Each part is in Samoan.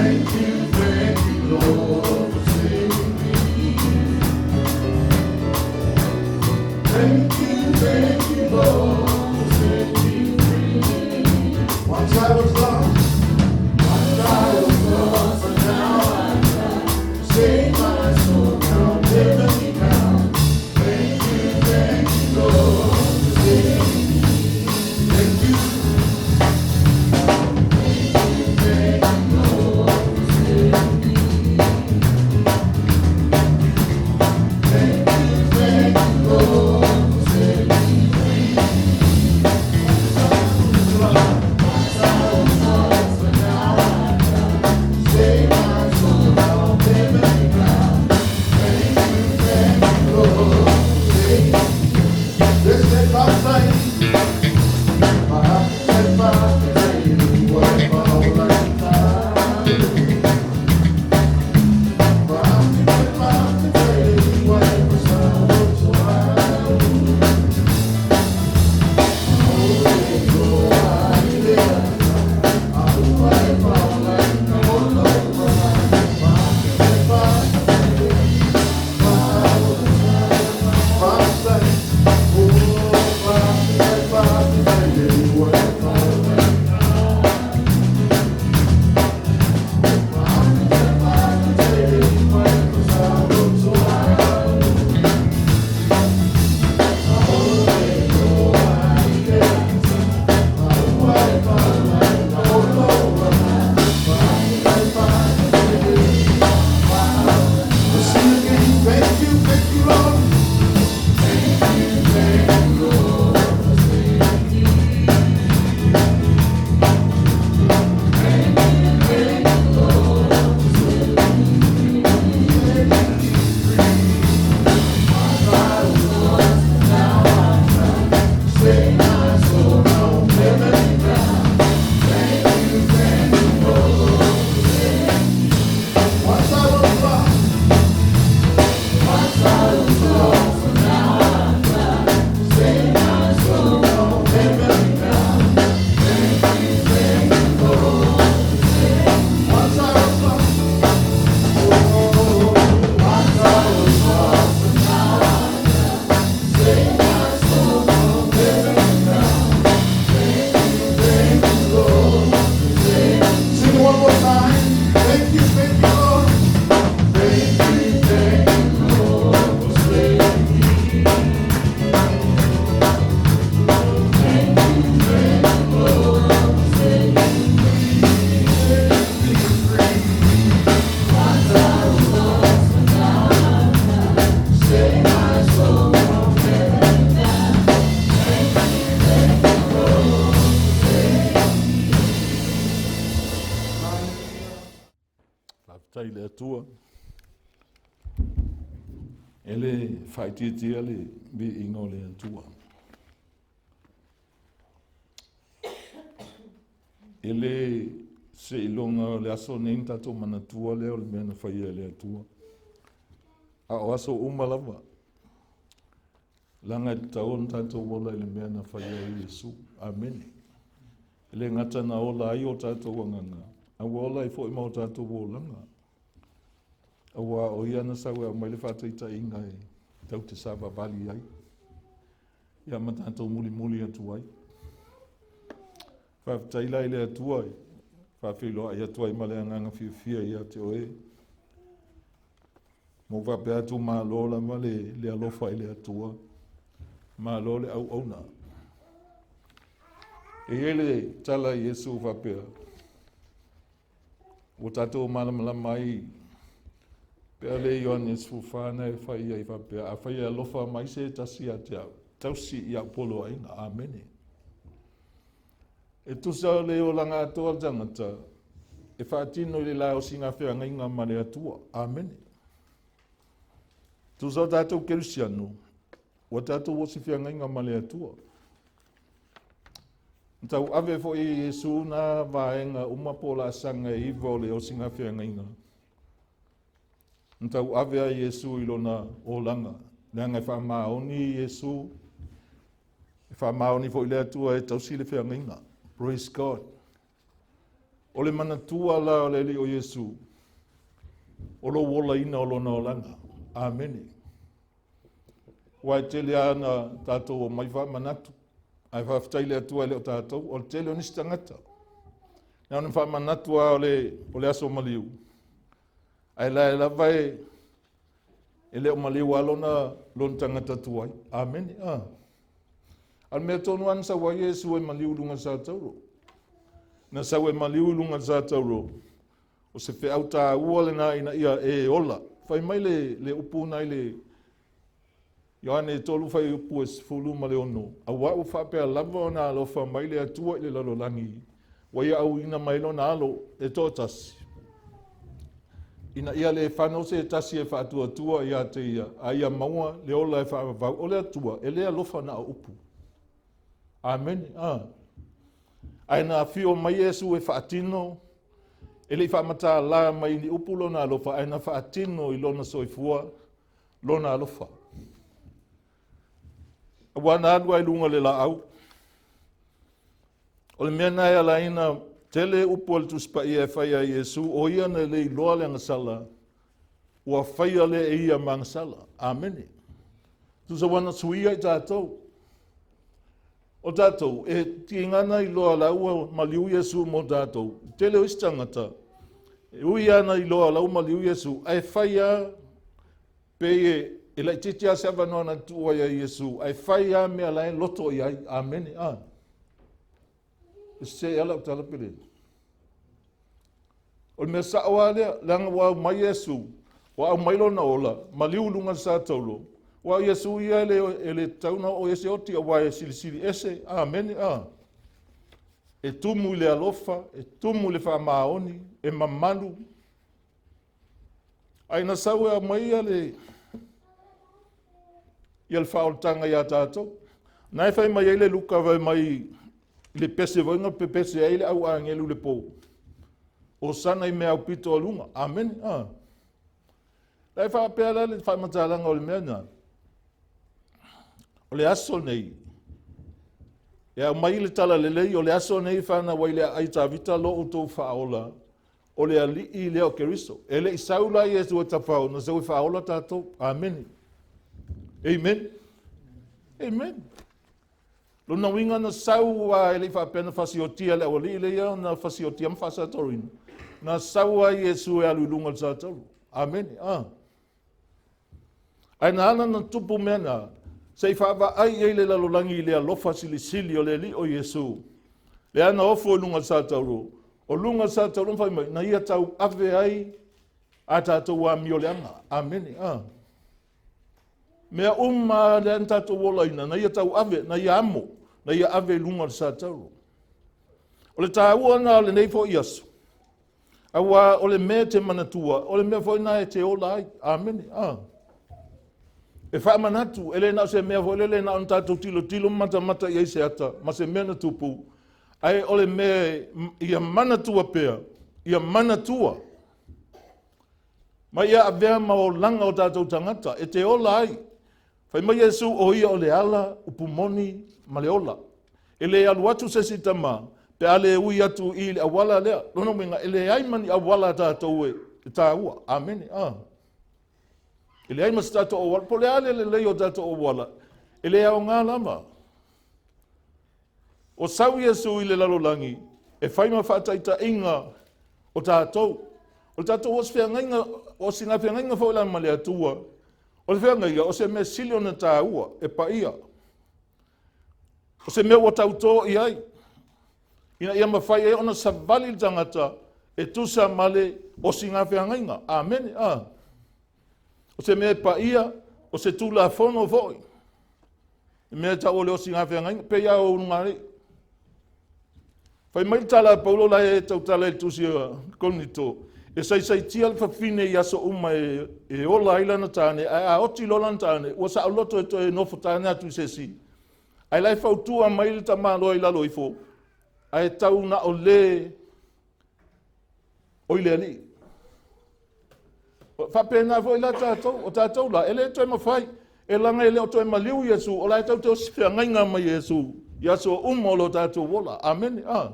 Thank you, thank you, Lord, for saving me. Thank you, thank you, Lord, for setting me free. Once I was lost, once I was lost, but now I'm found. Save my soul from heavenly bound. Thank you, thank you, Lord, for saving me. Thank you. Thank you, Lord, for saving me. Thank you, thank you, Lord, for setting me free. Once I was lost, but now I'm found. Save my soul from heavenly bound. Thank you, thank you, Lord, for saving me. This is my faith. Thank you, thank you, Lord. Thank you, thank you, Lord, for saving me. Thank you, thank you, Lord, for setting me free. Once I was lost, but now I'm found. Save my soul from heavenly bound. Thank you, thank you, Lord, for saving me. Once I was lost. Once I was lost, but now I'm found. Save my soul from heavenly bound. Thank you, thank you, Lord, for saving me. Once I was lost, oh, once I was lost, but now I'm found. Save my soul from heavenly bound. Thank you, thank you, Lord, for saving me. Sing it one more time. Thank you, thank you, Lord. Thank you, thank you, Lord, for saving me. Thank you, thank you, Lord, for setting me free. Once I was lost, but now I'm found. Save my soul from heavenly bound. Thank you, thank you, Lord, for saving me. Faafetai i le Atua. E le faaitiitia le viiga o le Atua. E le seiloga o le aso nei na tatou manatua lea o le mea na faia e le Atua. A o aso uma lava, leaga e tatau ona tatou ola i le mea na faia e Iesu. Amene. E le gata na ola ai o tatou agaga, a ua ola ai foi ma o tatou olaga. Aua o ia na sau e aumai le faataitaiga e tatou te savavali ai, ia ma tatou mulimuli atu ai. Faafetai la i le Atua e faafeiloai atu ai ma le agaga fiafia ia te oe. Ma ou faapea atu malo lava le alofa i le Atua, malo le auauna. E i ai le tala i Iesu faapea, ua tatou malamalama ai pe a le Ioane 14 na e fai ai faapea, afai e alofa mai se tasi ia te au, tausi i au poloaiga. Amene. E tusa o le olaga atoa o le tagata e faatino i le la osiga feagaiga ma le Atua. Amene. Tusa o tatou kerisiano, ua tatou osi feagaiga ma le Atua. Na tauave foi e Iesu na vaega uma po o laasaga e 9 o le osiga feagaiga. Na tauave ai Iesu i lona olaga, leaga e faamaoni Iesu, e faamaoni foi le Atua e tausi le feagaiga. Praise God. O le manatua la o le Alii o Iesu, o lou olaina o lona olaga. Amene. Aua e tele lava ina tatou omai faamanatu, ae faafetai i le Atua e le o tatou, o le tele o nisi tagata. Na ona faamanatu lava o le, o le aso maliu, ae la e lava e, e le o maliu lava lona, lona tagata tuai. Amene. Ah. A o le mea tonu lava na sau ai Iesu e maliu i luga o le satauro. Na sau e maliu i luga o le satauro, o se feau taua lena ina ia e ola. Fai mai le, le upu na i le Ioane 3 fuaiupu e 16, Auā ua faapea lava ona alofa mai le Atua i le lalolagi, ua ia auina mai lona Alo e toatasi, ina ia le fano se tasi e faatuatua ia te ia, a ia maua le ola e faavavau. O le Atua, e le alofa na o upu. Amene. A. Ae na afio mai Iesu e faatino, e le i faamatala mai i ni upu lona alofa, ae na faatino i lona soifua lona alofa. Aua na alu ai luga o le laau. O le mea na e ala ai na tele upu a le Tusi Paia e fai ai Iesu, o ia na le iloa le agasala, ua faia lea e ia ma agasala. Amene. Tusa ua na suia i tatou. O tatou, e tiga na iloa la ua maliu Iesu mo tatou. Tele o isi tagata, e ui lava na iloa la ua maliu Iesu, ae fai lava pei e, e laitiiti lava se avanoa na tuu ai ia Iesu, ae fai lava mea la e loto i ai. Amene. A. E sese ea lau tala pe le? O le mea sao lava lea, leaga ua aumai Iesu, ua aumai lona ola, maliu i luga o le satauro. Aua o Iesu ia e le, e le tatau ona oo i ai se oti, aua e silisili ese. Amene. A. E tumu i le alofa, e tumu i le faamaoni, e mamalu. Ae na sau e aumai ia le, ia le faaolataga ia tatou. Na e fai mai ai le Luka fai mai i le pese foi na pepese ai le au agelu i le po. Osana i mea aupito o luga. Amene. Ah. La e faapea la le faamatalaga o le mea na. O le aso nei, e aumai le tala lelei, o le aso nei e fanau ai le aai Tavita lo outou faaola, o le Alii lea o Keriso. E le i sau la Iesu e tafao, na sau e faaola tatou. Amene. Amen. Amen. Lona uiga na sau a e le i faapea na fasiotia le aualii lea ia na fasiotia ma faasataurina. Na sau a Iesu e alu i luga o le satauro. Amene. Ah. Ae na ala na tupu mea na, se i faavaai i ai le lalolagi i le alofa silisili o le Alii o Iesu, lea na ofo i luga o le satauro, o luga o le satauro ma fai mai, na ia tau ave ai a tatou amioleaga. Amene. A. Mea uma lea na tatou olaina, na ia tau ave, na ia amo, na ia ave i luga o le satauro. O le taua na o lenei foi aso, Auā o le mea e te manatua, o le mea foi lena e te ola ai. Amene. A. E faamanatu, e le na o se mea foi lele na ona tatou tilotilo ma matamata i ai se ata ma se mea na tupu, ae o le mea ia manatua pea, ia manatua ma ia avea ma olaga o tatou tagata e te ola ai. Fai mai Iesu, o ia o le ala, upu moni ma le ola. E le alu atu se isi tama pe a le ui atu i le auala lea. Lona uiga, e leai ma ni auala a tatou e, e taua. Amene. A. E leai ma se tatou auala. Po o le a le lelei o tatou auala, e le aoga lava. O sau Iesu i le lalolagi e fai ma faataitaiga o tatou. O le tatou osifeagaiga, o sina feagaiga foi la ma le Atua, o le feagaiga o se mea sili ona taua e paia. O se mea ua tautō i ai, ina ia mafai ai ona savali le tagata e tusa ma le osiga feagaiga. Amene. A. O se mea e paia, o se tulafono foi. I mea e tau o le osiga feagaiga, pei a o ulugalii. Fai mai le tala a Paulo la e tautala i le tusi a Korinito, e saisaitia le fafine i aso uma e, e ola ai lana tāne, ae a oti loa lana tāne, ua saoloto e toe nofo tāne atu i se isi. Ae la e fautua mai le tamaloa i lalo ifo, ae tau na o le o i le Alii. Faapena foi la tatou, o tatou la, e le toe mafai, e laga e le o toe maliu Iesu, o la e tau te osi feagaiga mai Iesu i aso uma o lo tatou ola. Amene. Ah.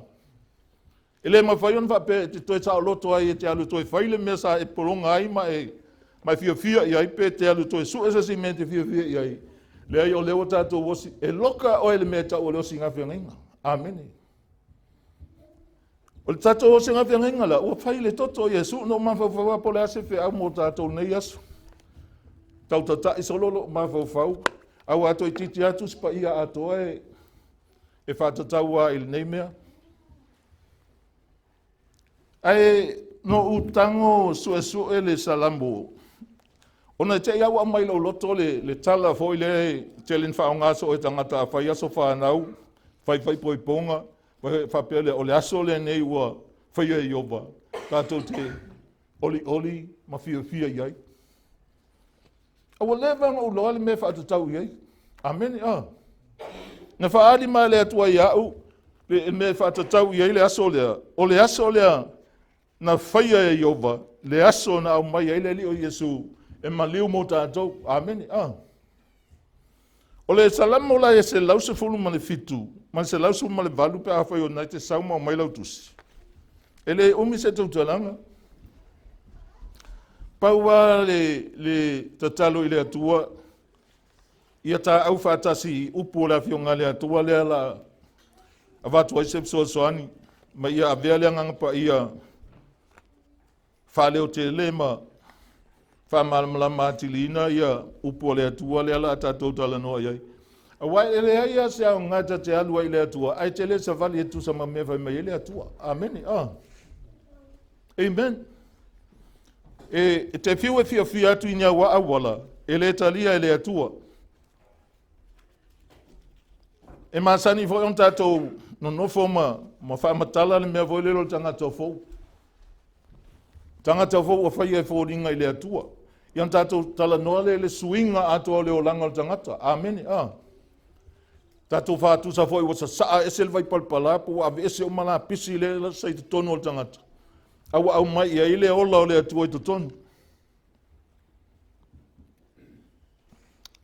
E le mafai ona faapea e te toe saoloto ai e te alu e toe fai le mea sa e pologa ai ma e ma e fiafia i ai, pe te alu e toe sue se isi mea e te fiafia i ai. Leai, o lea ua tatou osi, e loka oe i le mea e tau o le osiga feagaiga. Amene. O le tatou osiga feagaiga la, ua fai i le toto o Iesu. Na ou mafaufau lava po o le a se feau mo tatou i lenei aso. Tautatai solo lou mafaufau, aua toeitiiti lava Tusi Paia atoa e faatatau lava i lenei mea. Ae na ou tago suesue le Salamo, ona e te i lava ua aumai i lou loto le tala foi lea e tele ina faaaoga soo e tagata a fai aso fanau, fai faaipoipoga, faapea lea, o le aso lenei ua faia e Ieova, tatou te olioli ma fiafia i ai. A ua leva ona ou iloa le mea e faatatau i ai. Amene. A. Na faaali mai le Atua ia au le mea e faatatau i ai le aso lea. O le aso lea na faia e Ieova, le aso na aumai ai le Alii o Iesu e maliu mo tatou. Amene. A. O le Salamo la e 117 ma le 118 pe afai o lena e te sau ma aumai lau tusi. E le umi se tautalaga. Pau lava le tatalo i le Atua, ia taau faatasi i upu o le Afioga a le Atua lea la avatu ai se fesoasoani, ma ia avea le Agaga Paia faaleotele ma faamalamalama atiliina ia upu a le Atua lea la tatou talanoa i ai. Aua e leai lava se aoga ta te alu ai i le Atua, ae te le savali e tusa ma mea fai mai ai le Atua. Amene. Ah. Amen. E te fiu e fiafia atu i ni au auala, e le talia e le Atua. E masani foi ona tatou nonofo ma faamatala le mea foi lele o le tagata fou. Tagata fou ua faia e foliga i le Atua. Ia ona tatou talanoa lea i le suiga atoa o le olaga o le tagata. Amene. Ah. Tatou faatusa foi ua sasaa ese le vaipalapala po ua aveese uma lapisi lea sa i totonu o le tagata, a ua aumai i ai le ola o le Atua i totonu.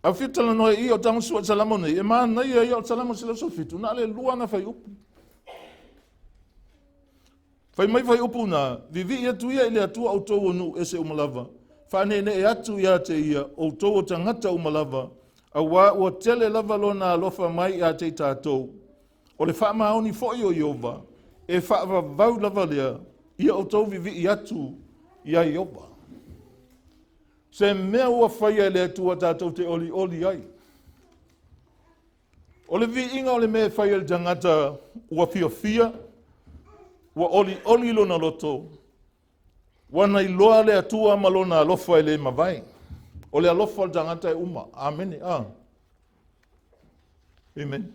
A fia talanoa i o tago sua Salamo nei, e manaia ia o Salamo 117, na o le lua ana fuaiupu. Fai mai fuaiupu na, vivii atu ia i le Atua outou o nuu ese uma lava, faaneenee atu ia te ia outou o tagata uma lava, auā ua tele lava lona alofa mai ia te i tatou. O le faamaoni foi o Ieova, e faavavau lava lea, ia outou vivii atu iā Ieova. Se mea ua faia e le Atua tatou te olioli ai. O le viiga o le mea e fai e le tagata ua fiafia, ua olioli lona loto, ua na iloa le Atua ma lona alofa e le mavae. O le alofa o le tagata e uma. Amene. Ah. Amen.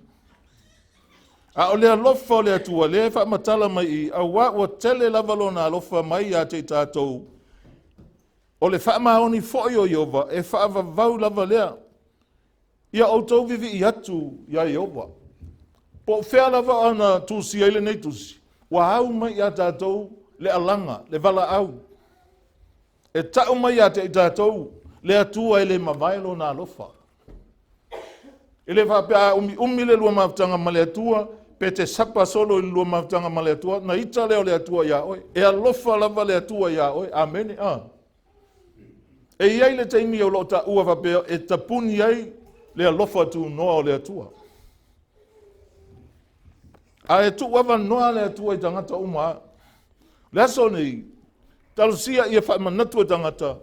A o le alofa o le Atua, lea e faamatala mai i, auā ua tele lava lona alofa mai ia te i tatou. O le faamaoni foi o Ieova, e faavavau lava lea. Ia outou vivii atu iā Ieova. Po o fea lava ona tusia ai lenei tusi, ua au mai ia tatou le alaga, le valaau. E tau mai ia te i tatou le Atua e le mavae lona alofa. E le faapea a umiumi le lua mafutaga ma le Atua, pe te sapa solo i le lua mafutaga ma le Atua, na ita lea o le Atua iā oe. E alofa lava le Atua iā oe. Amene. Ah. E i ai le taimi o lo o taua faapea e tapuni ai le alofa tunoa o le Atua. A e tuu avanoa le Atua i tagata uma. Le aso nei, talosia ia faamanatu e tagata,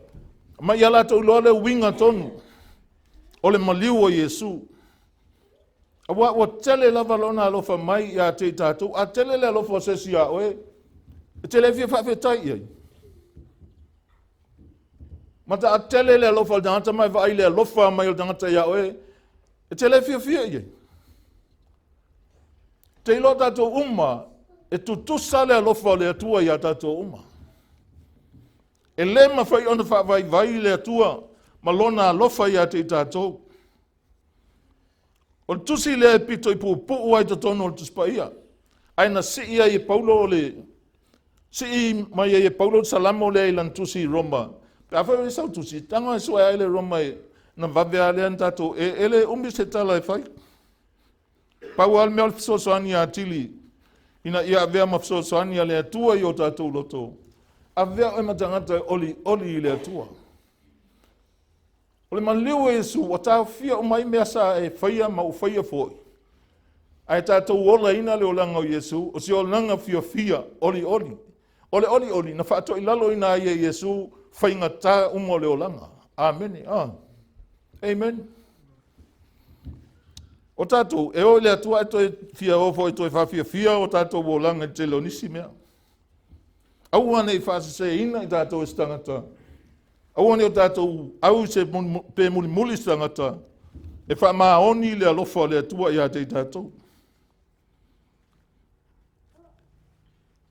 ma ia latou iloa le uiga tonu o le maliu o Iesu. Aua ua tele lava lona alofa mai ia te i tatou. A tele le alofa o se isi iā oe, e te le fia faafetai i ai. Ma ta a tele le alofa o le tagata ma e vaai le alofa mai o le tagata iā oe, e te le fiafia i ai. Te iloa tatou uma, e tutusa le alofa o le Atua iā tatou uma. E le mafai ona faavaivai le Atua ma lona alofa iā te i tatou. O le tusi lea e pito i puupuu ai totonu o le Tusi Paia, ae na sii ai e Paulo le sii mai ai e Paulo le Salamo lea i lana tusi i Roma. Pe afai o i sau tusi, tago e sue ai le Roma e na vave lava lea na tatou e le umi se tala e fai. Pau lava le mea o le fesoasoani atili Ina ia avea ma fesoasoani a le Atua i o tatou loto, avea oe ma tagata e olioli i le Atua. O le maliu o Iesu ua taofia uma ai mea sa e faia ma ua faia foi. Ae tatou olaina le olaga o Iesu, o se olaga fiafia, olioli. O le olioli na faatoilaloina ai e Iesu faigata uma o le olaga. Amene. Ah. Amen. O tatou, e o i le Atua e toe fia o foi toe faafiafia o tatou olaga i le tele o nisi mea. Aua ne i faaseseina i tatou e se tagata. Aua ne i o tatou au se pe mulimuli se tagata e faamaoni le alofa o le Atua ia te i tatou.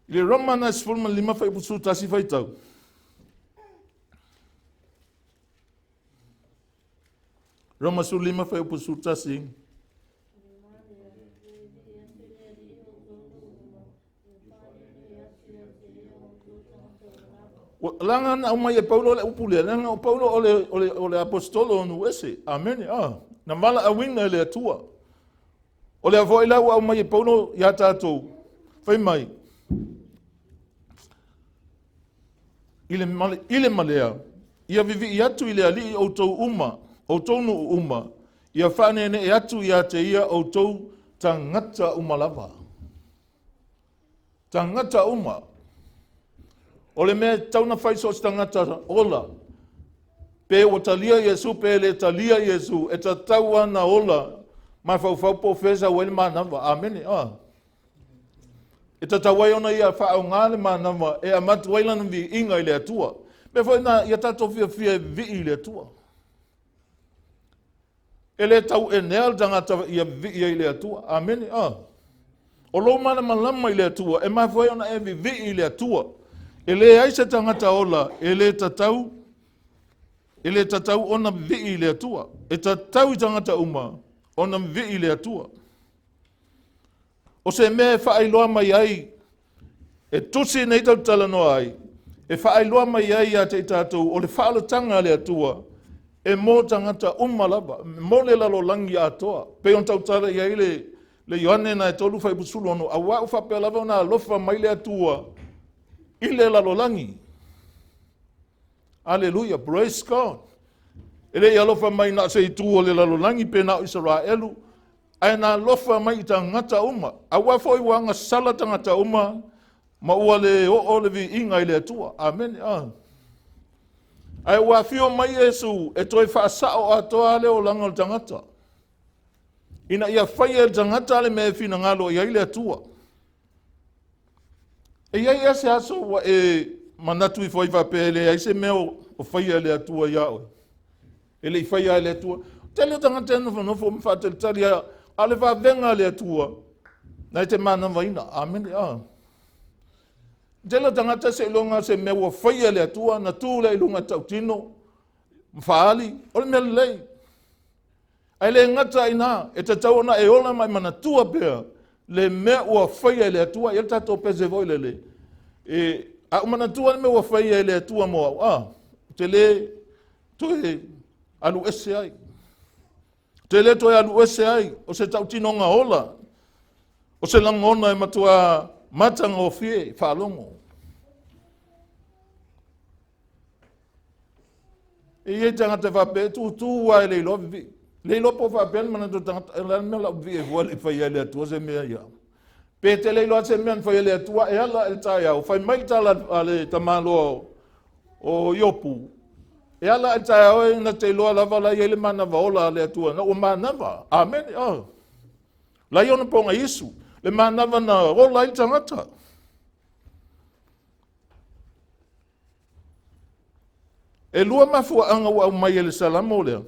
I le Roma na 15 fuaiupu 11 faitau. Roma 15 fuaiupu 11. Leaga na aumai e Paulo le upu lea, leaga o Paulo o le aposetolo o nuu ese. Amene. Ah, na valaauina e le Atua. O lea foi la ua aumai e Paulo ia tatou, fai mai, i le, male, i le malea, ia vivii atu i le Alii outou uma, outou nuu uma, ia faaneenee atu ia te ia outou tagata uma lava. Tagata uma. O le mea e tatau ona fai so o se tagata ola, pe ua talia Iesu pe le talia Iesu, e tatau lava ona ola mafaufau po o fea e sau ai le manava. Amene. Ah. E tatau ai ona ia faaaoga le manava e avatu ai lana viiga i le Atua. Mea foi na ia tatou fiafia e vivii i le Atua. E le tauenea le tagata ia vivii ai i le Atua. Amene. Ah. O lou malamalama i le Atua, e mafua ai ona e vivii i le Atua. E leai se tagata ola e le tatau e le tatau ona vivii i le Atua. E tatau i tagata uma ona vivii i le Atua. O se mea e faailoa mai ai, e tusi nei tatou talanoa ai, e faailoa mai ai ia te i tatou o le faaolataga a le Atua e mo tagata uma lava, mo le lalolagi atoa. Pei ona tautala i ai le, le Ioane na e 3 fuaiupu 16, auā ua faapea lava ona alofa mai le Atua i le lalolagi. Aleluia, praise God. E le i alofa mai na o se itu o le lalolagi pe na o Isaraelu, ae na alofa mai i tagata uma. Aua foi ua agasala tagata uma ma ua le oo le viiga i le Atua. Amene. Ah. Ae ua afio mai Iesu e toe faasao atoa le olaga o le tagata, ina ia faia e le tagata le mea e finagalo i ai le Atua. E i ai ea se aso ua e manatu ifo ai faapea e leai se mea o faia e le Atua iā oe? E le i faia e le Atua. Tele o tagata e nofonofo ma faatalitali a o le vavega a le Atua na e te manavaina. Amene. Ah. Tele o tagata seiloga se mea ua faia e le Atua na tu lea i luga e tautino ma faaali, o le mea lelei. Ae le gata i ina, e tatau ona e ola ma e manatua pea le mea ua faia e le Atua. E i ai le tatou pese foi lele, e, a ou manatua le mea ua faia e le Atua mo au, ah, ou te le toe alu ese ai. Ou te le toe alu ese ai, o se tautinoga ola, o se lagona e matua matagofie faalogo. E i ai tagata faapea, e tutū lava e le iloa vivii. Le iloa po o faapea le manatu o le tagata, o le a le mea o lau vivii ai fua e le i faia e le Atua se mea ia au. Pe te le iloa se mea na faia e le Atua, e ala i le taeao, fai mai le tala a le tamaloa o Iopu, e ala i le taeao e na te iloa lava la i ai le manava ola a le Atua, na ua manava. Amene. Oh. La i ona ponga Isu, le manava na ola ai le tagata. E lua mafuaaga ua aumai e le Salamo lea.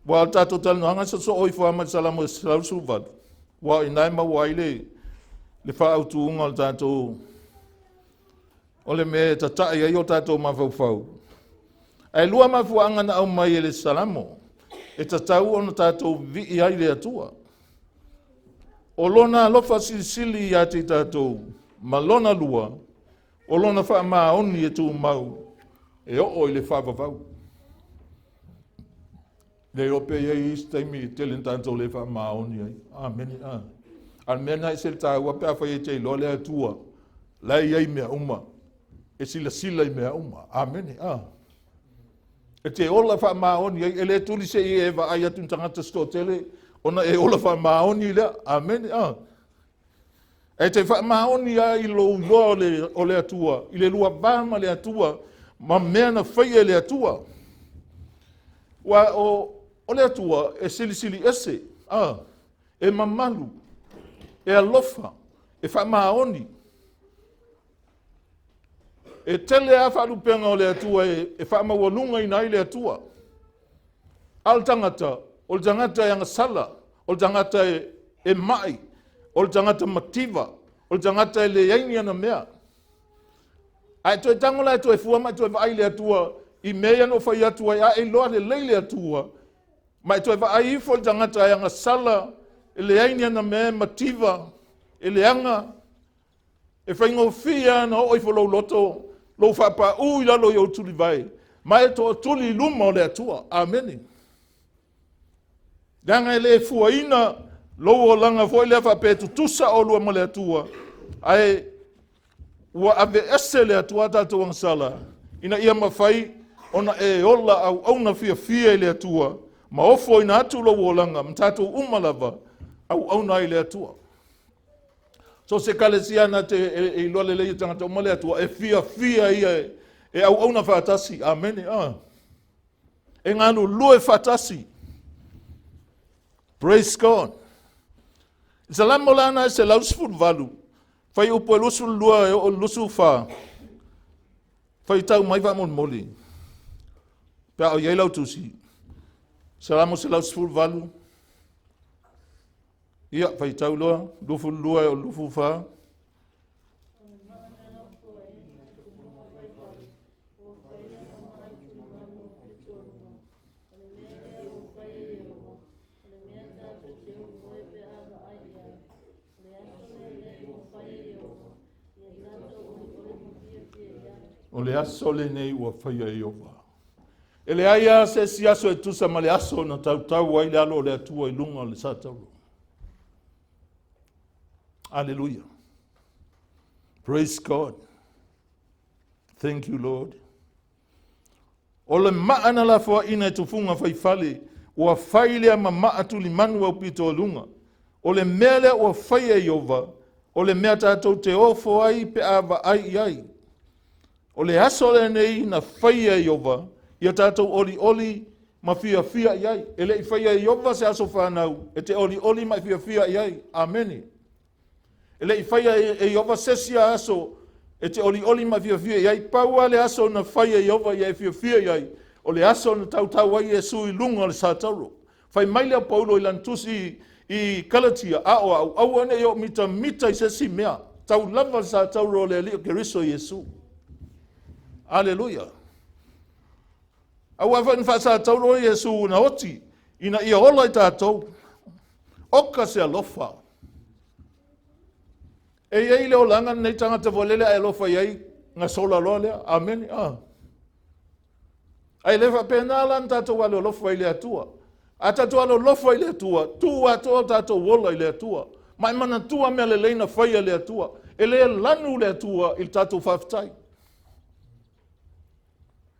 Ua o le tatou talanoaga sosoo ifo lava ma le Salamo e 118. Ua o i ina e maua ai le, le faaautuga o le tatou o le mea e tatai ai o tatou mafaufau. Ae lua mafuaaga na aumai e le Salamo e tatau ona tatou vivii ai le Atua. O lona alofa silisili ia te i tatou ma lona lua, O lona faamaoni e tumau e oo i le faavavau. Le iloa pe i ai isi taimi e tele na tatou le faamaoni ai. Amene. A. A o le mea lena e ese le taua pe afai e te iloa le Atua la e i ai mea uma, e silasila i mea uma. Amene. A. E te ola faamaoni ai, e le tuli se i e vaai atu i tagata se toatele ona e ola faamaoni lea. Amene. A. E te faamaoni ai i lou iloa o le Atua, i le lua va ma le Atua, ma mea na faia e le Atua. Ua o le Atua e silisili ese, e mamalu, e alofa, e faamaoni. E tele lava faalupega o le Atua e faamaualugaina ai le Atua. A o le tagata, o le tagata e agasala, o le tagata e mai, o le tagata mativa, o le tagata e leai ni ana mea. Ae toe tago la e toe fua ma e toe vaai i le Atua i mea ia na ou fai atu ai, a e iloa lelei le Atua, ma e toe vaai ifo i le tagata e agasala, e leai ni ana mea, e mativa, e leaga, e faigofie lava ona oo ifo lou loto, lou faapaū i lalo i ou tulivae, ma e tootuli i luma o le Atua. Amene. Leaga e le fuaina lou olaga foi lea faapea e tutusa oulua ma le Atua, ae ua aveese le Atua a tatou agasala, ina ia mafai ona e ola auauna fiafia i le Atua, ma ofoina atu lou olaga ma tatou uma lava auauna ai i le Atua. So se ekalesia na te e iloa lelei e tagata uma le Atua, e fiafia ia e auauna faatasi. Amene. E galulue faatasi. Praise God. I Salamo la na e 118, fuaiupu e 22 e oo i le 24, faitau mai faamolemole, pe a o i ai lau tusi. Salamo 118, ia, faitau loa, 22 e oo i le 24. O le aso lenei ua faia e Ieova. E leai lava se isi aso e tusa ma le aso na tautau ai le alo o le Atua i luga o le satauro. Aleluia. Praise God. Thank you, Lord. O le maa na lafoaina e tufuga faifale, ua fai lea ma maa tulimanu aupito i luga. O le mea lea ua faia e Ieova, o le mea tatou te ofo ai pe a vaai i ai. O le aso lenei na faia e Ieova, ia tatou olioli ma fiafia i ai. E le i faia e Ieova se aso fanau e te olioli ma e fiafia i ai. Amene. E le i faia e Ieova se isi aso e te olioli ma fiafia i ai. Pau lava le aso na fai e Ieova ia e fiafia i ai, o le aso na tautau ai Iesu i luga o le satauro. Fai mai lea o Paulo i lana tusi i Kalatia, a o au, aua ne i ou mitamita i se isi mea, tau lava le satauro o le Alii o Keriso Iesu. Aleluia. Aua foi na faasatauro ai Iesu na oti, ina ia ola i tatou. Oka se alofa. E i ai le olaga lenei tagata foi lele a e alofa i ai, gasola loa lea. Amene. Ah. Ae le faapena la na tatou alolofa i le Atua. A tatou alolofa i le Atua, tuu atoa o tatou ola i le Atua. Ma e manatua mea lelei na faia e le Atua. E le lanu le Atua i le tatou faafetai.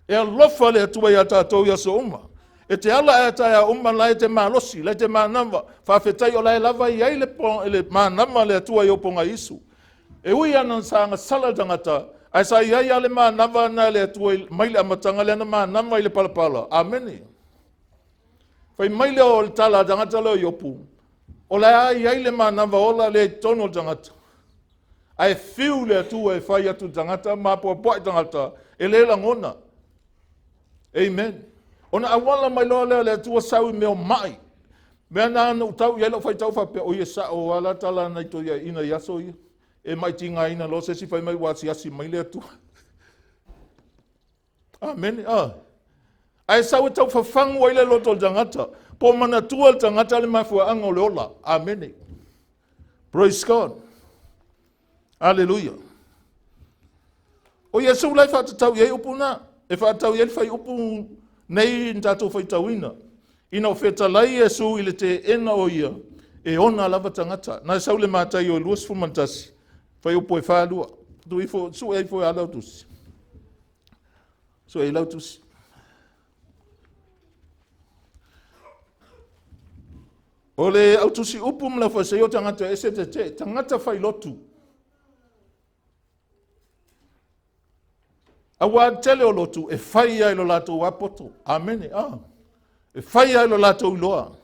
E alofa le Atua iā tatou i aso uma. E te ala ae a taeao uma, la e te malosi, la e te manava. Faafetai o la e lava i ai le, le manava le Atua i ou pogaisu. E ui ana sa agasala le tagata, ae sa i ai a le manava na le Atua mai le amataga lea na manava i le palapala. Amene. Fai mai lea o le tala a tagata lea o Iopu, o la e i ai le manava ola lea i totonu o le tagata. Ae fiu le Atua e fai atu i le tagata ma apoapoai tagata, e le lagona. Amen. Ona auala mai loa lea o le Atua sau i mea o mai. Mea na na ou tau i ai lau faitau faapea, o ia sao a la tala na i toiaiina i aso ia. E mai tigaina loa se isi fai mai ua asiasi mai le Atua. Amene. Ah. Ae sau e tau fafagu ai le loto o le tagata. Po o manatua le tagata le mafuaaga o le ola. Amene. Praise God. Aleluia. O Iesu la e faatatau i ai upu na, e faatatau i ai le fuaiupu nei na tatou faitauina. Ina o fetalai Iesu i le teena o ia, e ona lava tagata. Na e sau le Mataio e 21, fuaiupu e 42. Tuu ifo, sue ifo ia lau tusi. Sue i lau tusi. O le autusi upu ma le aufuaseia o tagata e ese tetee, tagata failotu. Auā le tele o lotu e fai ai lo latou lava poto. Amene. Ah. E fai ai lo latou iloa.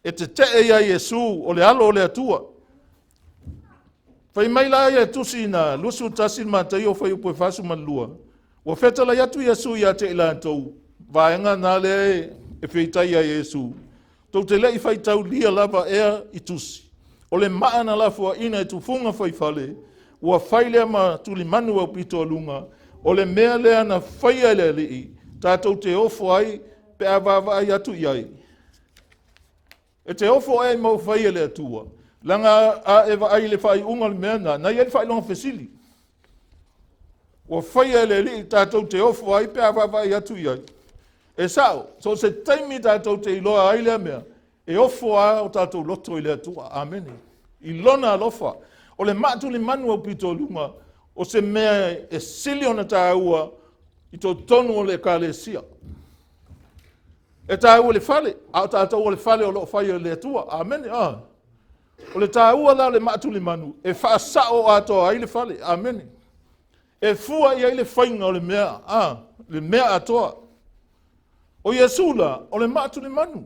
E tetee ia Iesu o le alo o le Atua. Fai mai la ia tusi na 21 Mataio fuaiupu e 42. Ua fetalai atu Iesu ia te i latou, vaega na lea e feitai ai Iesu. Tou te le i faitaulia lava ea i tusi. O le maa na lafoaina e tufuga faifale, ua fai lea ma tulimanu aupito a luga, o le mea lea na faia e le Alii, tatou te ofo ai pe a vaavaai atu i ai. E te ofo ea i mau fai e le Atua, leaga a e vaai i le faaiuga o le mea na, na i ai le faailoga fesili. Ua faia e le Alii tatou te ofo ai pe a vaavaai atu i ai. E sao, so se taimi tatou te iloa ai lea mea, e ofo a o tatou loto i le Atua. Amene. I lona alofa. O le maatulimanu au pito luga, o se mea e sili ona tāua i totonu o le ekalesia. E tāua le fale, a o tatou o le fale o loo fai e le Atua. Amene. Ah. O le tāua la o le maatulimanu, e faasao atoa ai le fale. Amene. E fua i ai le faiga o le mea, ah, le mea atoa. O Iesu la, o le maatulimanu.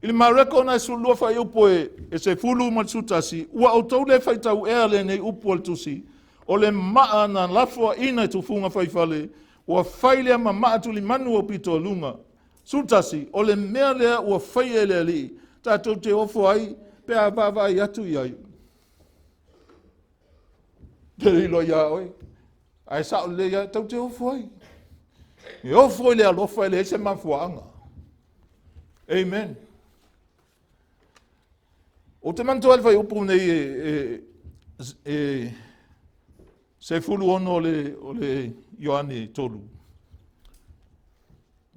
I le Mareko na e sulua fuaiupu e 10 ma le 11, ua outou le faitau ea lenei upu o le tusi, o le maa na lafoaina i tufuga faifale, ua fai lea ma maa tulimanu o pito luga. 11, o le mea lea ua faia e le Alii, tatou te ofo ai pe a vaavaai atu i ai. Te iloa ia oe, ae sao lelei lava, tou te ofo ai. E ofo i le alofa e leai se mafuaaga. Amen. Ou te manatua le fuaiupu nei e 16 o le Ioane 3.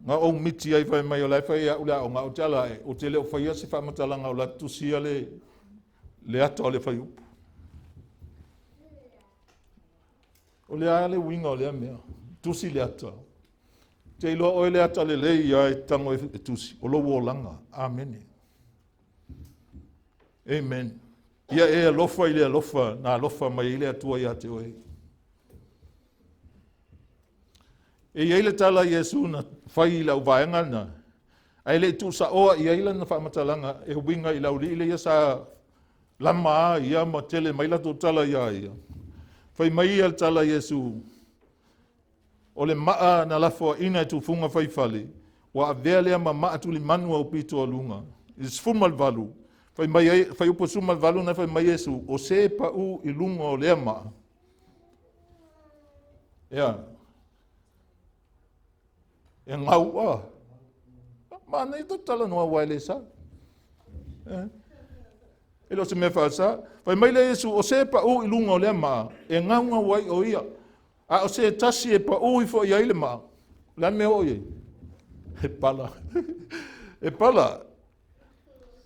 Na ou miti ai fai mai o la e fai au le aoga, ou te ala ae, ou te le o faia se faamatalaga o la tusia le ata o le fuaiupu. O le a le uiga o lea mea, tusi le ata. Te iloa oe le ata lelei ia e tago e tusi, o lou olaga. Amene. Amen. Ia e alofa i le alofa na alofa mai ai le Atua ia te oe. E i ai le tala a Iesu na fai i lau vaega lena, ae le i tuusaoa i ai lana faamatalaga e uiga i le aualii lea sa lama a ia ma tele mai latou tala iā ia. Fai mai ia le tala a Iesu, o le maa na lafoaina e tufuga faifale, ua avea lea ma maa tulimanu au pito a luga. I le 18, fai mai ai, fuaiupu 18 na fai mai Iesu, o se pau i luga o lea maa. Ia, e gau a. Manaia ta talanoa aua e le sa. Eh. E le o se mea faasa. Fai mai le Iesu, o se pau i luga o lea maa, e gaugau ai o ia. A o se tasi e pau ifo i ai le maa, o le a le mea oo i ai? E pala. E pala.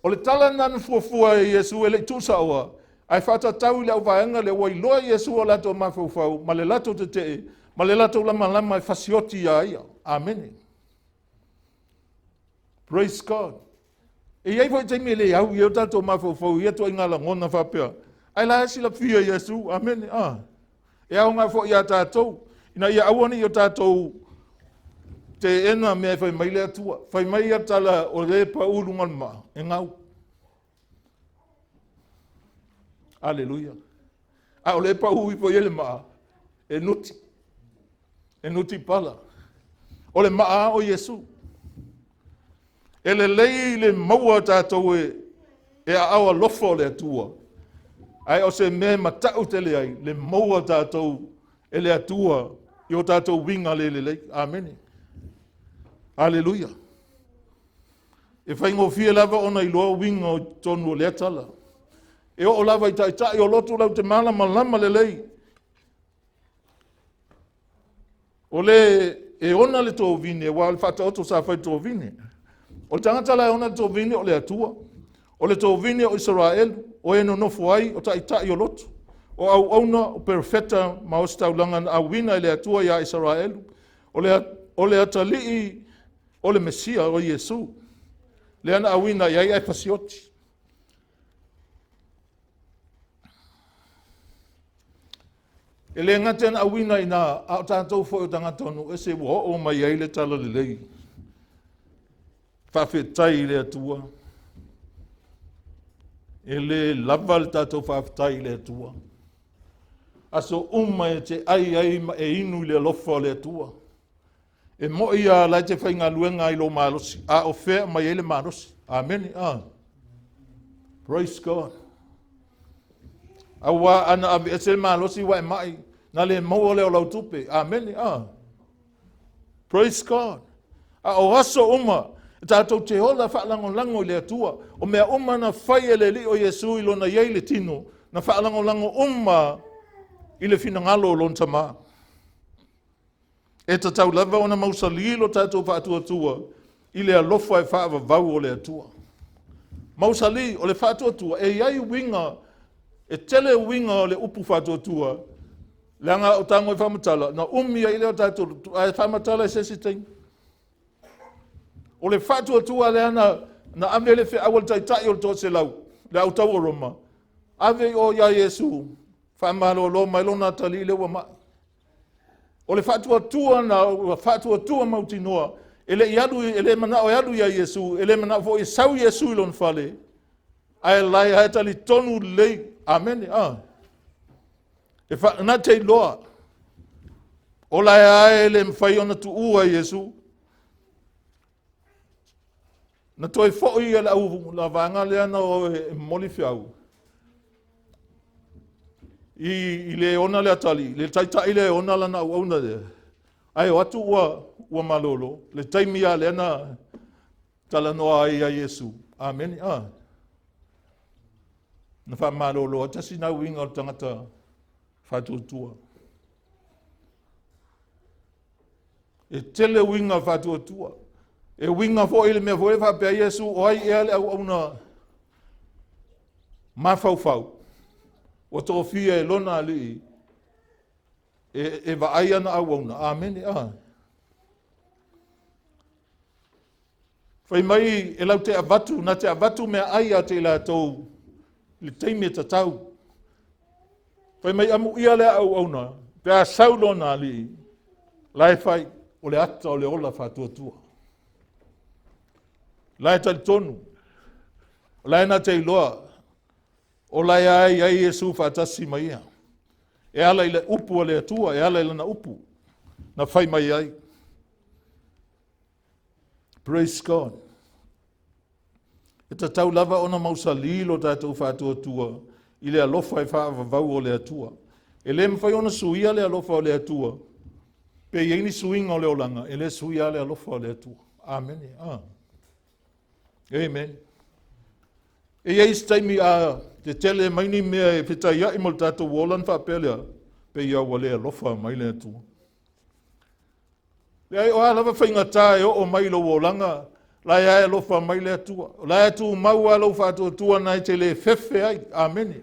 O le tala lena na fuafua e Iesu e le i tuusaoa, ae faatatau i le auvaega lea ua iloa Iesu o latou mafaufau ma le latou tetee ma le latou lamalama e fasioti iā ia. Amene. Praise God. E i ai foi taimi e le au i ai o tatou mafaufau i ia ituaiga lagona faapea. Ae la e silafia Iesu. Amene. Ah. E aoga foi iā tatou, ina ia aua ne i o tatou teena mea e fai mai le Atua. Fai mai ia tala o le pau i luga o le maa, e gau. Aleluia. A o le pau ifo i ai le maa, e nuti. E nuti pala. O le maa o Iesu. E lelei le maua tatou e aao alofa o le Atua, ae o se mea e matau tele ai le maua tatou e le Atua i o tatou uiga le lelei. Amene. Aleluia. E faigofie lava ona iloa uiga o totonu o lea tala. E oo lava i taitai o lotu lau te malamalama lelei. O le e ona le tovine, aua o le faataoto sa fai le tovine. O le tagata la e ona le tovine o le Atua, o le tovine o Isaraelu, o e nonofo ai, o taitai o lotu, o auauna, o perofeta ma ositaulaga na auina e le Atua ia Isaraelu, o le atalii o le Mesia o Iesu, lea na auina i ai ae fasioti. E le gata na auina i ina, a o tatou foi o tagata o nuu ese ua oo mai ai le talalelei. Faafetai i le Atua. E le lava le tatou faafetai i le Atua. Aso uma e te ai ai ma e inu i le alofa o le Atua. E moi lava la e te faigaluega ai lou malosi, a o fea mai ai le malosi. Amene. Praise God. Aua ana aveese le malosi ua e mai, na le maua lea o lau tupe. Amene. Praise God. A o aso uma, e tatou te ola faalagolago i le Atua. O mea uma na fai e le Alii o Iesu i lona i ai le tino, na faalagolago uma i le finagalo o lona Tama. E tatau lava ona mausali lo tatou faatuatua i le alofa e faavavau o le Atua. Mausali, o le faatuatua, e i ai uiga, e tele uiga o le upu faatuatua, leaga o tago e faamatala, na umi ai lea o tatou, ae faamatala i se isi taimi. O le faatuatua lea na ave le feau a le taitai o le 300, le autau o Roma, ave i o ia Iesu, faamalolo mai lona atalii lea ua mai. O le faatuatua na ua faatuatua mautinoa, e le i alu, e le manao e alu ia Iesu, e le manao foi e sau Iesu i lona fale, ae lae ae talitonu lelei. Amene. E na te iloa, o lae ae le mafai ona tuua Iesu. Na toe foi e le au la vaega lea na o e momoli feau, i le ona le atalii, le taitai le ona lana auauna lea, ae o atu ua malolo, le taimi a lea na talanoa ai ia Iesu. Amene. Na faamalolo ai tasi na uiga o le tagata faatuatua. E tele uiga faatuatua. E uiga foi le mea foi e faapea Iesu, o ai ea le auauna mafaufau, ua tofia e lona alii e vaai ana auauna. Amene. Fai mai e lau te avatu, na te avatu mea ai ia te i latou le taimi e tatau. Fai mai amu ia le auauna, pe a sau lona alii, la e fai, o le ata o le ola faatuatua. La e talitonu, o la e na te iloa, o la e ai ai Iesu faatasi ma ia. E ala i le upu a le Atua, e ala i lana upu, na fai mai ai. Praise God. E tatau lava ona mausali lo tatou faatuatua i le alofa e faavavau o le Atua. E le mafai ona suia le alofa o le Atua, pe i ai ni suiga o le olaga, e le suia le alofa o le Atua. Amene. Amen. E i ai se taimi a te tele mai ni mea e fetaiai mo le tatou ola na faapea lea, pe ia ua le alofa mai le Atua. Leai, o a lava faigata e oo mai lou olaga, la e alofa mai le Atua. O la e tumau a lou faatuatua na e te le fefe ai. Amene.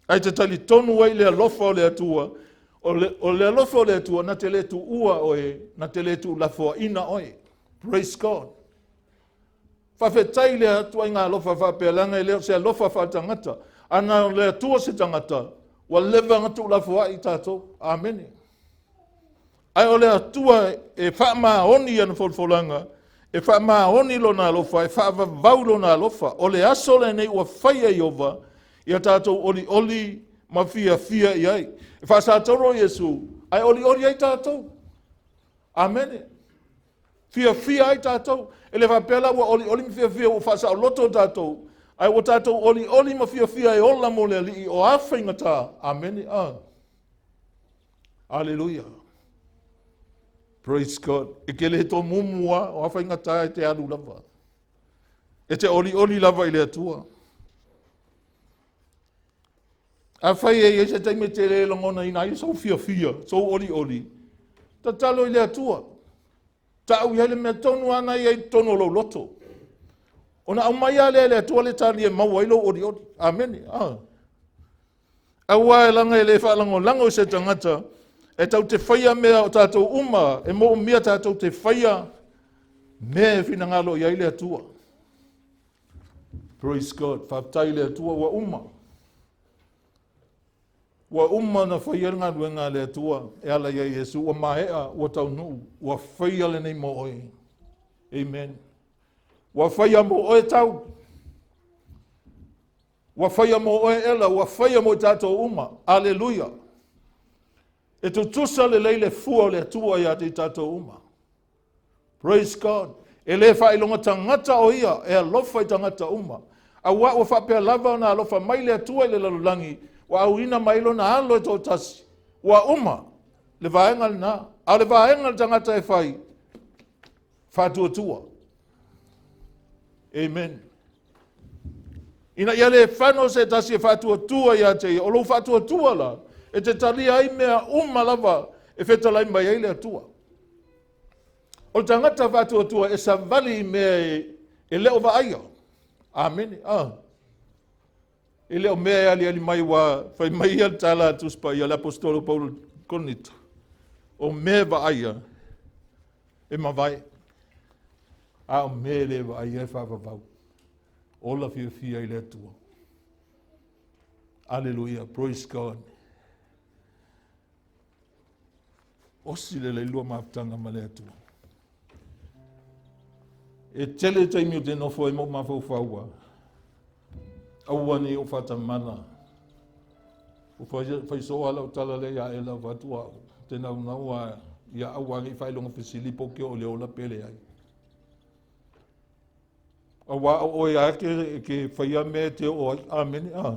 Ai te talitonu ai le alofa o le Atua. O le alofa o le Atua na te le tuua oe, na te le tuulafoaina oe. Praise God. Faafetai le Atua i ngā alofa faapea leaga e le o se alofa faatangata. Ana o le Atua se tagata, ua leva ona tuulafoai tatou. Amene. Ae o le Atua e faamaoni ana folafolaga, e faamaoni lona alofa, e faavavau lona alofa. O le aso lenei ua faia Ieova, ia tatou olioli ma fiafia i ai. E faasatoro Iesu, ae olioli ai tatou. Amene. Fiafia ai tatou. E le faapea la ua olioli ma fiafia ua faasaoloto tatou, ae ua tatou olioli ma fiafia e ola mo le Alii o a faigata. Amene. Aleluia. Praise God. E ke le tō mumua o a faigata e te alu lava. E te olioli lava i le Atua. A fai e i ai se taimi e te le lagonaina ai sou fiafia, sou olioli, tatalo i le Atua. Ta'u i ai le mea tonu lava na i ai i totonu o lou loto. Ona aumai lava lea e le Atua le tali e maua ai lou olioli. Amene. Ah. Auā e laga e le faalagolago i se tagata e tatou te faia mea o tatou uma e moomia tatou te faia mea e finagalo i ai le Atua. Praise God. Faafetai i le Atua ua uma. Ua uma ona faia le galuega a le Atua e ala ia Iesu, ua maea, ua taunuu, ua faia lenei mo oe. Amen. Ua faia mo oe tau. Ua faia mo oe Ela, ua faia mo i tatou uma. Aleluia. E tutusa lelei le fua o le Atua ia te i tatou uma. Praise God. E le faailoga tagata o ia e alofa i tagata uma. Auā ua faapea lava ona alofa mai le Atua i le lalolagi, ua auina mai lona alo e toatasi. Ua uma le vaega lena. A o le vaega le tagata e fai, faatuatua. Amen. Ina ia le fano se tasi e faatuatua ia te ia, o lou faatuatua la, e te talia ai mea uma lava e fetalai mai ai le Atua. O le tagata faatuatua e savali i mea e, e le o vaaia. Amene. Ah. E le o mea e aliali mai ua fai mai ia le tala a Tusi Paia le Aposetolo Paulo Korinito. O mea e vaaia e mavae. A o mea e le vaaia e faavavau. Ola fiafia i le Atua. Aleluia. Praise God. Osi lelei lua mafutaga ma le Atua. E tele taimi o te nofo ai mo mafaufau aua ne i ou faatamala. Ua fai, fai soo lava lau tala lea ia Ela fatu au. Te naunau a ia aua ne i faailoga fesili po ke o le ola pe leai. Auā o oe lava e ke faia mea e te oo ai. Amene. A.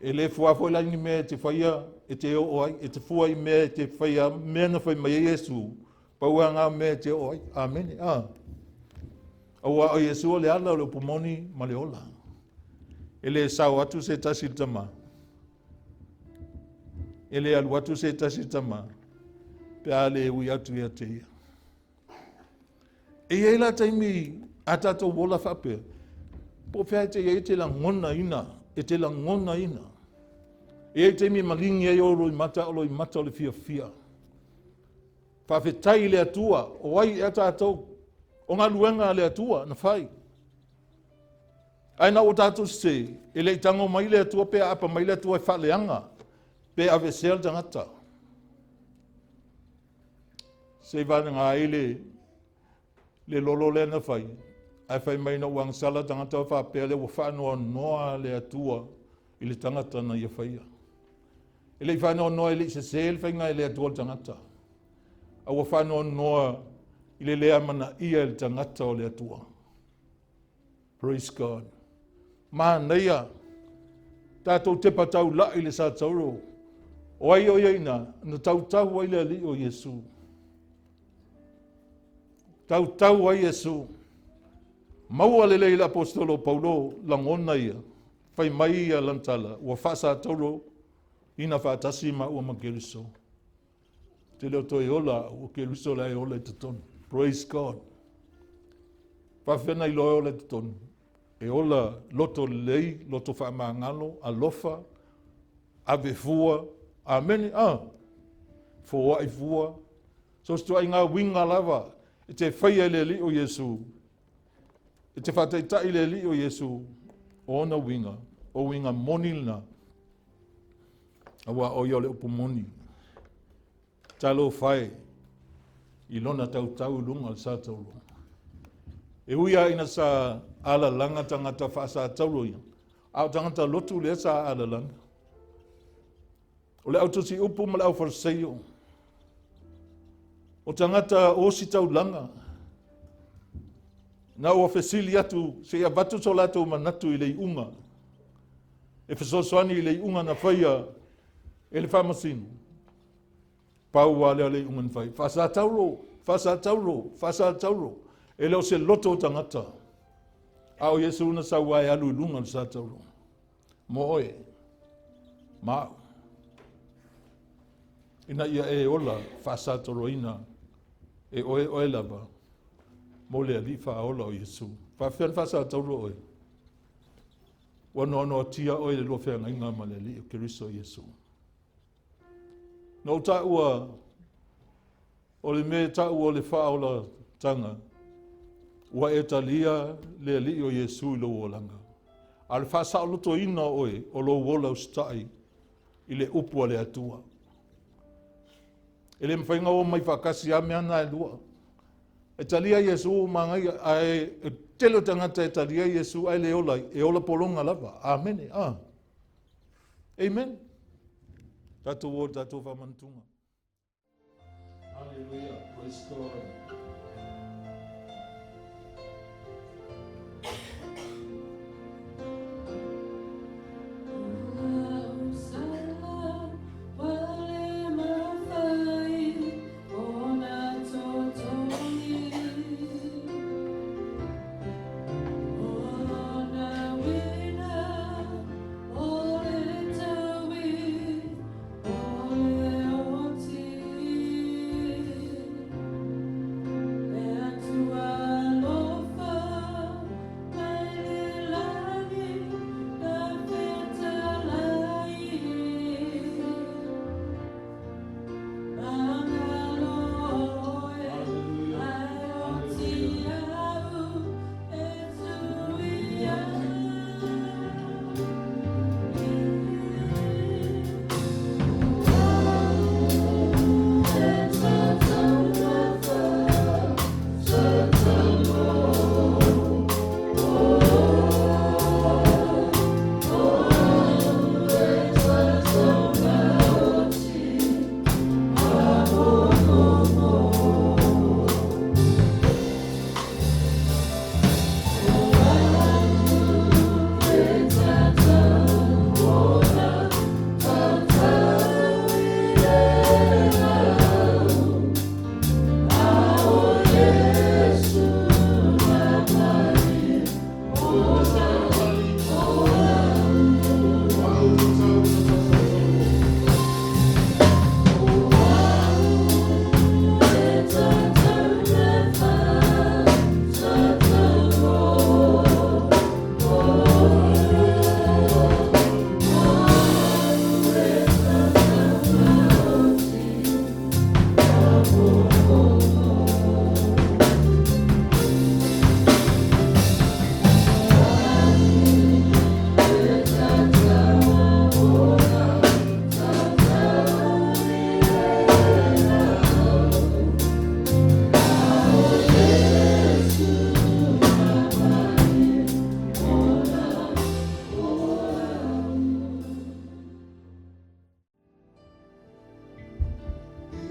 E le fua foi la i ni mea e te faia e te oo ai, e te fua i mea e te faia, mea na fai mai ai Iesu, pau lava na mea e te oo ai. Amene. A. Auā o Iesu o le ala o le upu moni ma le ola. E le sao atu se tasi i le Tama. E le alu atu se tasi i le Tama pe a le ui atu ia te ia. E i ai la taimi a tatou ola faapea, po o fea e te i ai e te lagonaina, e te lagonaina. E i ai taimi e maligi ai ou loimata, o loimata o le fiafia. Faafetai i le Atua, o ai ea tatou, o galuega a le Atua na fai. Ae na ua tatou sese, e le i tago mai le Atua pe aapa mai le Atua e faaleaga, pe aveesea le tagata. Se i vanaga ai le, le lolo lea na fai, ae fai mai na ua agasala tagata faapea lea ua faanoanoa le Atua i le tagata na ia faia. E le i faanoanoa e le i sese le faiga e le Atua le tagata, a ua faanoanoa i le le amanaia e le tagata o le Atua. Praise God. Manaia. Tatou tepa taula'i i le sa tauro. O ai o ia ina, na tautau ai le Alii o Iesu. Tautau ai Iesu. Maua lelei le apostolo Paulo lagona ia. Fai mai ia lana tala, ua faasatauro ina faatasi maua ma Keriso. Te le o toe ola au, o Keriso la e ola i totonu. Praise God. Faafefea na iloa e ola i totonu? E ola loto lelei, loto faamagalo, alofa, ave fua, amene, ah, foai fua. So se tuaiga uiga lava e te faia e le Alii o Iesu, e te faataitai le Alii o Iesu, o ona uiga, o uiga moni lena. Auā o ia o le upu moni. Talofa e i lona tautau i luga o le sa taulo. E ui lava ina sa alalaga tagata faasataulo ia, a o tagata lotu lea sa alalaga. O le autusiupu ma le aufaleseio, o tagata ositaulaga, na ua fesili atu se i avatu so latou manatu i le iuga e fesoasoani i le iuga na faia e le faamasino. Pau lava lea o le iuga na fai, faasataulo, faasataulo, faasataulo. E le o se loto o tagata, a o Iesu na sau lava e alu i luga o le sataulo. Mo oe, ma au, ina ia e ola faasatauloina E oe oe lava mo le Alii Faaola o Iesu. Faafefea ona faasatauro oe? Ua noanoatia oe i le lua feagaiga ma le Alii o Keriso Iesu. Na ou taua o le mea e taua o le faaolataga, ua e talia le Alii o Iesu i lou olaga. A o le faasaolotoina o oe o lou ola usitai i le upu a le Atua. E le mafai ona o mai faatasi lava mea na e lua. E talia Iesu manaia, ae tele o tagata e talia Iesu ae le ola ai, e ola pologa lava. Amene. Ah. Amen. Tatou o tatou faamanatuga. Hallelujah. Praise God.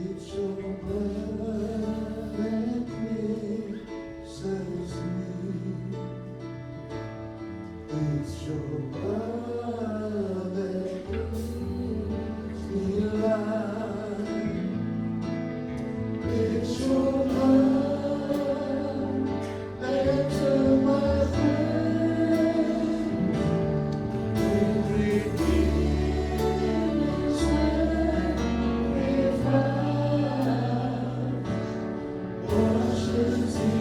It's your blood that cleanses me. It's your blood that gives me life. It's your blood that turned my friend. Every sacrifice washes me.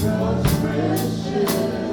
God's precious.